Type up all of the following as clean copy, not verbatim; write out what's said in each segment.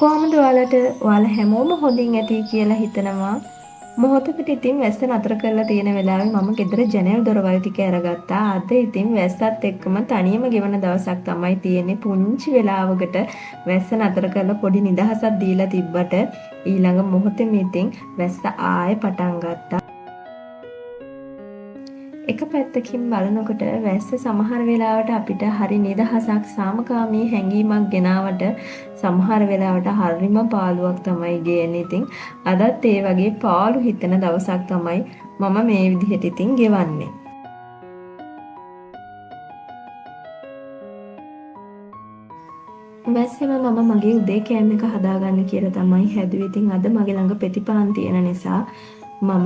කොහොමද ඔයාලට ඔයාලා හැමෝම හොඳින් ඇති කියලා හිතනවා. මොහොතකට ඉතින් වැස්ස නතර කරලා තියෙන වෙලාවේ මම ගෙදර ජනෙල් දොරවල් ටික අරගත්තා. අද ඉතින් වැස්සත් එක්කම තනියම ගෙවන දවසක් තමයි තියෙන්නේ. පුංචි වෙලාවකට වැස්ස නතර කරලා පොඩි නිදහසක් දීලා තිබ්බට ඊළඟ මොහොතේම ඉතින් වැස්ස ආයෙ පටන් ගත්තා. එක පැත්තකින් බලනකොට වැස්ස සමහර වෙලාවට අපිට හරි නිදහසක් සාමකාමී හැඟීමක් ගෙනාවට සමහර වෙලාවට හරිම පාළුවක් තමයි ගේන්නේ. ඉතින් අදත් ඒ වගේ පාළු හිතෙන දවසක් තමයි මම මේ විදිහට ඉතින් ගෙවන්නේ. වැස්සෙම මම මගේ උදේ කෑම එක හදාගන්න කියලා තමයි හැදුවේ. ඉතින් අද මගේ ළඟ පෙතිපාන් තියෙන නිසා මම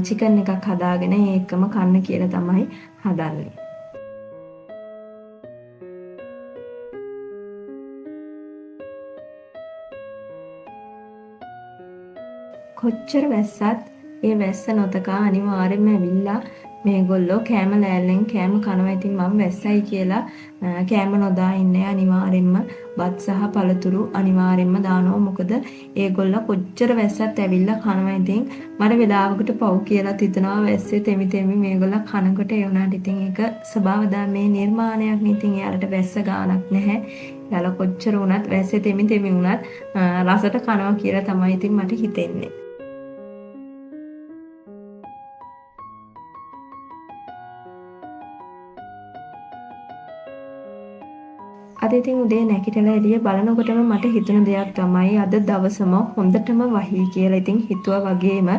චිකන් එකක් හදාගෙන ඒ එක්කම කන්න කියලා තමයි හදන්නේ. කොච්චර වැස්සත් ඒ වැස්ස නොතකා අනිවාර්යයෙන්ම ඇවිල්ලා මේගොල්ලෝ කෑම ලෑල්ලෙන් කෑම කනවා. ඉතින් මම වැස්සයි කියලා කෑම නොදා ඉන්නේ. අනිවාර්යයෙන්ම බත් සහ පළතුරු අනිවාර්යයෙන්ම දානවා. මොකද ඒගොල්ලෝ කොච්චර වැස්සත් ඇවිල්ලා කනවා. ඉතින් මට වෙලාවකට පව් කියලා හිතෙනවා වැස්සේ තෙමි තෙමි මේගොල්ලෝ කනකොට. ඒ වුණාට ඉතින් ඒක ස්වභාව ධර්මයේ නිර්මාණයක් නේ. ඉතින් එයාලට වැස්ස ගාණක් නැහැ. එයාලා කොච්චර වුණත් වැස්සේ තෙමි තෙමි වුණත් රසට කනවා කියලා තමයි ඉතින් මට හිතෙන්නේ. අද ඉතින් උදේ නැගිටලා එළිය බලනකොටම මට හිතුණ දෙයක් තමයි අද දවසම හොඳටම වහී කියලා. ඉතින් හිතුවා වගේම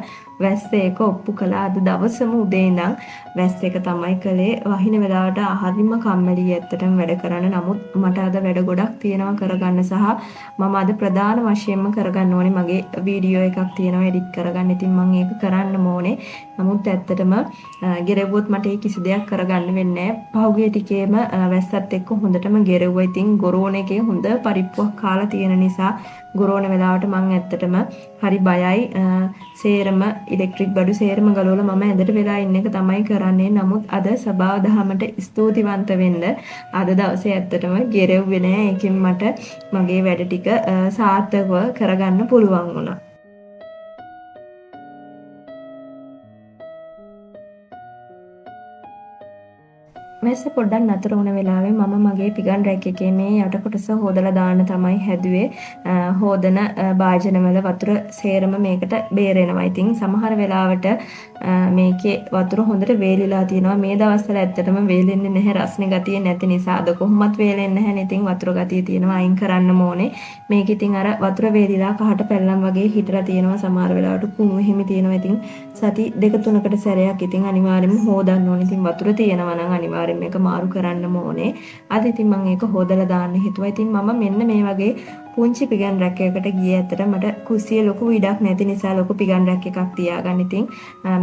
වැස්ස එක ඔප්පු කළා. අද දවසම උදේ ඉඳන් වැස්ස එක තමයි කළේ. වහින වෙලාවට හරිම කම්මැලි ඇත්තටම වැඩ කරන්න. නමුත් මට අද වැඩ ගොඩක් තියෙනවා කරගන්න සහ මම අද ප්‍රධාන වශයෙන්ම කරගන්න ඕනේ මගේ වීඩියෝ එකක් තියෙනවා එඩිට් කරගන්න. ඉතින් මං ඒක කරන්න ඕනේ. නමුත් ඇත්තටම ගෙරෙව්වොත් මට ඒ කිසි දෙයක් කරගන්න වෙන්නේ නැහැ. පහුගිය ටිකේම වැස්සත් එක්ක හොඳටම ගෙරෙව්වා. ඉතින් ගොරෝන එකේ හොඳ පරිප්පුවක් කාලා තියෙන නිසා ගොරෝන වෙලාවට මං ඇත්තටම හරි බයයි. සේරම ඉලෙක්ට්‍රික් බඩු සේරම ගලවලා මම ඇඳට වෙලා ඉන්න එක තමයි කරන්නේ. නමුත් අද සබාව දහමට ස්තුතිවන්ත වෙන්න අද දවසේ ඇත්තටම ගෙරෙව්වේ නෑ. ඒකෙන් මට මගේ වැඩ ටික සාර්ථකව කරගන්න පුළුවන් වුණා. වැස්ස පොඩ්ඩක් නතර වුණ වෙලාවේ මම මගේ පිගන් රැක් එකේ මේ යට කොටස හොදලා දාන්න තමයි හැදුවේ. හොදන භාජනවල වතුර සේරම මේකට බේරෙනවා. ඉතින් සමහර වෙලාවට මේකේ වතුර හොඳට වේලිලා තියෙනවා. මේ දවස්වල ඇත්තටම වේලෙන්නේ නැහැ රස්නේ ගතිය නැති නිසා. අද කොහොමත් වේලෙන්නේ නැහැ. ඉතින් වතුර ගතිය තියෙනවා අයින් කරන්න ඕනේ. මේක ඉතින් අර වතුර වේලිලා කහට පැල්ලම් වගේ හිටලා තියෙනවා. සමහර වෙලාවට කුණු එහෙම තියෙනවා. ඉතින් සති දෙක තුනකට සැරයක් ඉතින් අනිවාර්යයෙන්ම හොදන්න ඕනේ. ඉතින් වතුර තියෙනවා නම් අනිවාර්යයෙන්ම මේක මාරු කරන්න ඕනේ. අද ඉතින් මම ඒක හොදලා දාන්න හිතුවා. ඉතින් මම මෙන්න මේ වගේ පුංචි පිගන් රැක් එකකට ගියේ. ඇත්තට මට කුස්සිය ලොකු ඉඩක් නැති නිසා ලොකු පිගන් රැක් එකක් තියාගන්න. ඉතින්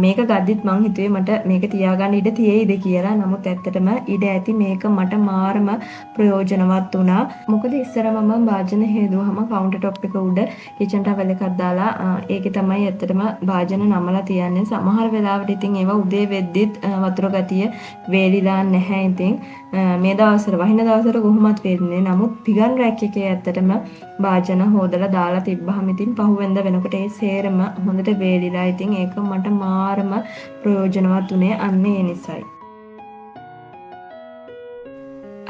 මේක ගද්දිත් මං හිතුවේ මට මේක තියාගන්න ඉඩ තියෙයිද කියලා. නමුත් ඇත්තටම ඉඩ ඇති. මේක මට මාරම ප්‍රයෝජනවත් වුණා. මොකද ඉස්සර මම භාජන හේදුවහම කවුන්ටර් ටොප් එක උඩ කිචන් ටවල් එකක් දාලා ඒකේ තමයි ඇත්තටම භාජන නමලා තියන්නේ. සමහර වෙලාවට ඉතින් ඒවා උදේ වෙද්දිත් වතුර ගතිය වේලිලා නැහැ. ඉතින් මේ දවස්වල වහින දවස්වල කොහොමත් වේලින්නේ. නමුත් පිගන් රැක් එකේ ඇත්තටම භාජන හොදලා දාලා තිබ්බහම ඉතින් පහුවෙන්ද වෙනකොට ඒ සේරම හොඳට වේලිලා. ඉතින් ඒක මට මාරම ප්‍රයෝජනවත් උනේ අන්න ඒ නිසයි.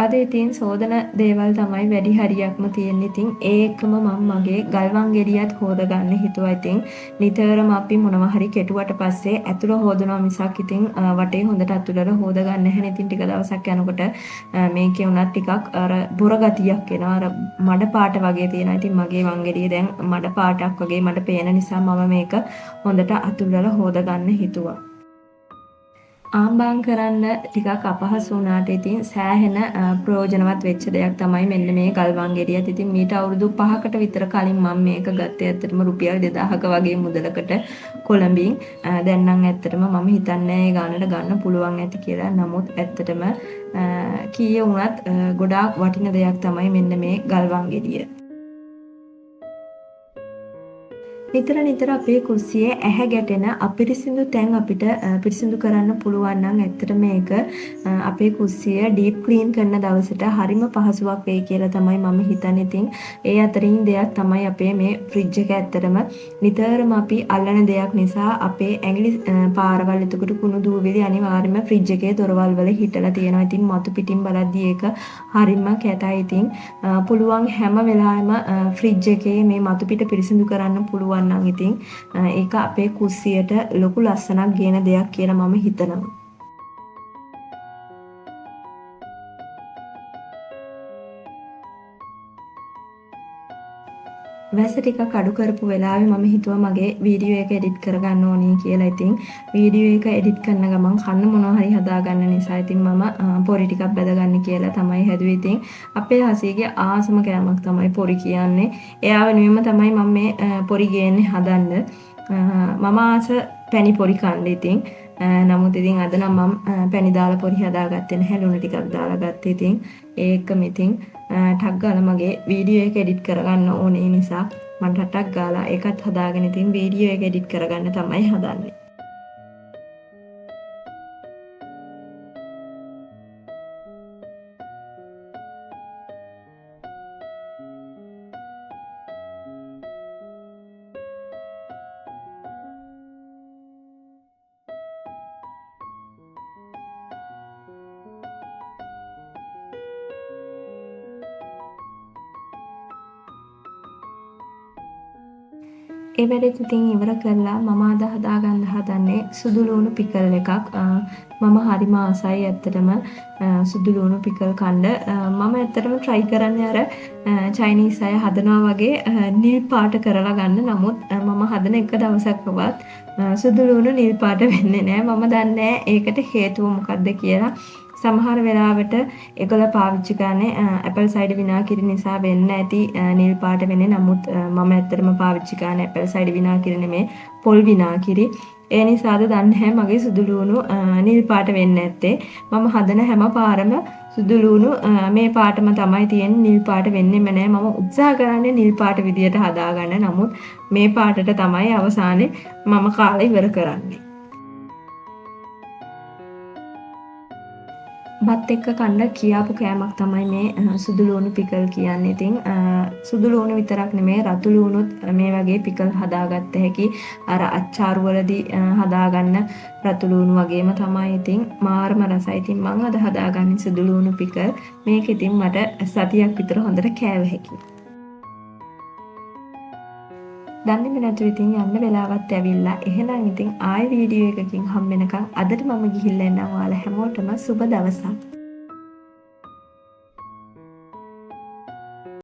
අද ඉතින් සෝදන දේවල් තමයි වැඩි හරියක්ම තියෙන්නේ. ඉතින් ඒකම මම මගේ ගල්වන් ගෙඩියත් හොද ගන්න හිතුවා. ඉතින් නිතරම අපි මොනවා හරි කෙටුවට පස්සේ ඇතුළ හොදනවා මිසක් ඉතින් වටේ හොඳට අතුලලා හොද ගන්න නැහැ. ඉතින් ටික දවසක් යනකොට මේකේ උනත් ටිකක් අර බොර ගතියක් එනවා. අර මඩ පාට වගේ තියෙනවා. ඉතින් මගේ වන් ගෙඩිය දැන් මඩ පාටක් වගේ මට පේන නිසා මම මේක හොඳට අතුලලා හොද ගන්න හිතුවා. ආම්බාම් කරන්න ටිකක් අපහසු වුණාට ඉතින් සෑහෙන ප්‍රයෝජනවත් වෙච්ච දෙයක් තමයි මෙන්න මේ ගල්වන් ගෙඩියත්. ඉතින් මීට අවුරුදු 5කට විතර කලින් මම මේක ගත්තේ ඇත්තටම රුපියල් 2000ක වගේ මුදලකට කොළඹින්. දැන් නම් ඇත්තටම මම හිතන්නේ ඒ ගානට ගන්න පුළුවන් ඇති කියලා. නමුත් ඇත්තටම කීය වුණත් ගොඩාක් වටින දෙයක් තමයි මෙන්න මේ ගල්වන් ගෙඩිය. නිතර නිතර අපේ කුස්සියේ ඇහැ ගැටෙන අපිරිසිදු තැන් අපිට පිරිසිදු කරන්න පුළුවන් නම් ඇත්තට මේක අපේ කුස්සිය ඩීප් ක්ලීන් කරන දවසට හරිම පහසුවක් වෙයි කියලා තමයි මම හිතන්නේ. ඉතින් ඒ අතරින් දෙයක් තමයි අපේ මේ ෆ්‍රිජ් එක. ඇත්තටම නිතරම අපි අල්ලන දෙයක් නිසා අපේ ඇඟිලි පාරවල් එතකොට කුණු දූවිලි අනිවාර්යයෙන්ම ෆ්‍රිජ් එකේ දොරවල් වල හිටලා තියෙනවා. ඉතින් මතු පිටින් බලද්දී ඒක හරිම කැතයි. ඉතින් පුළුවන් හැම වෙලාවෙම ෆ්‍රිජ් එකේ මේ මතු පිට පිරිසිදු කරන්න පුළුවන් නම් ඉතින් ඒක අපේ කුස්සියට ලොකු ලස්සනක් ගේන දෙයක් කියලා මම හිතනවා. වැස්ස ටිකක් අඩු කරපු වෙලාවේ මම හිතුවා මගේ වීඩියෝ එක එඩිට් කරගන්න ඕනි කියලා. ඉතින් වීඩියෝ එක එඩිට් කරන ගමන් කන්න මොනවා හරි හදාගන්න නිසා ඉතින් මම පොරි ටිකක් බැදගන්න කියලා තමයි හැදුවේ. ඉතින් අපේ හසීගේ ආසම කෑමක් තමයි පොරි කියන්නේ. එයා වෙනුවෙන්ම තමයි මම මේ පොරි ගේන්නේ හදන්න. මම ආස පැණි පොරි කන්න ඉතින්. නමුත් ඉතින් අද නම් මම පැණි දාලා පොරි හදාගත්තේ නැහැ. ලුණු ටිකක් දාලා ගත්තේ. ඉතින් ඒකම ඉතින් ටක් ගාලා මගේ වීඩියෝ එක එඩිට් කරගන්න ඕනේ නිසා මම ටක් ගාලා ඒකත් හදාගෙන ඉතින් වීඩියෝ එක එඩිට් කරගන්න තමයි හදන්නේ. ඒ වැඩේත් ඉතින් ඉවර කරලා මම අද හදාගන්න හදන්නේ සුදු ලුණු පිකල් එකක්. මම හරිම ආසයි ඇත්තටම සුදු ලුණු පිකල් කන්න. මම ඇත්තටම try කරන්නේ අර චයිනීස් අය හදනවා වගේ නිල් පාට කරලා ගන්න. නමුත් මම හදන එක දවසක්වත් සුදු ලුණු නිල් පාට වෙන්නේ නෑ. මම දන්නේ ඒකට හේතුව මොකද්ද කියලා. සමහර වෙලාවට ඒගොල්ලෝ පාවිච්චි කරන්නේ ඇපල් සයිඩර් විනාකිරි නිසා වෙන්න ඇති නිල් පාට වෙන්නේ. නමුත් මම ඇත්තටම පාවිච්චි කරන්නේ ඇපල් සයිඩර් විනාකිරි නෙමේ, පොල් විනාකිරි. ඒ නිසාද දන්නේ නැහැ මගේ සුදු ලුණු නිල් පාට වෙන්නේ නැත්තේ. මම හදන හැම පාරම සුදු ලුණු මේ පාටම තමයි තියෙන්නේ, නිල් පාට වෙන්නෙම නෑ. මම උත්සාහ කරන්නේ නිල් පාට විදියට හදාගන්න. නමුත් මේ පාටට තමයි අවසානයේ මම කාලා ඉවර කරන්නේ. බත් එක්ක කන්න කියාපු කෑමක් තමයි මේ සුදු ලුණු පිකල් කියන්නේ. ඉතින් සුදු ලුණු විතරක් නෙමේ, රතු ලුණුත් මේ වගේ පිකල් හදාගත්ත හැකි. අර අච්චාරු වලදී හදාගන්න රතු ලුණු වගේම තමයි. ඉතින් මාරම රසයි. ඉතින් මං අද හදාගන්නේ සුදු ලුණු පිකල්. මේක ඉතින් මට සතියක් විතර හොඳට කෑව හැකි. දන්නේම නැතුව ඉතින් යන්න වෙලාවත් ඇවිල්ලා. එහෙනම් ඉතින් ආයෙ වීඩියෝ එකකින් හම් වෙනකන් අදට මම ගිහිල්ලා එන්නම්. ඔයාලා හැමෝටම සුබ දවසක්.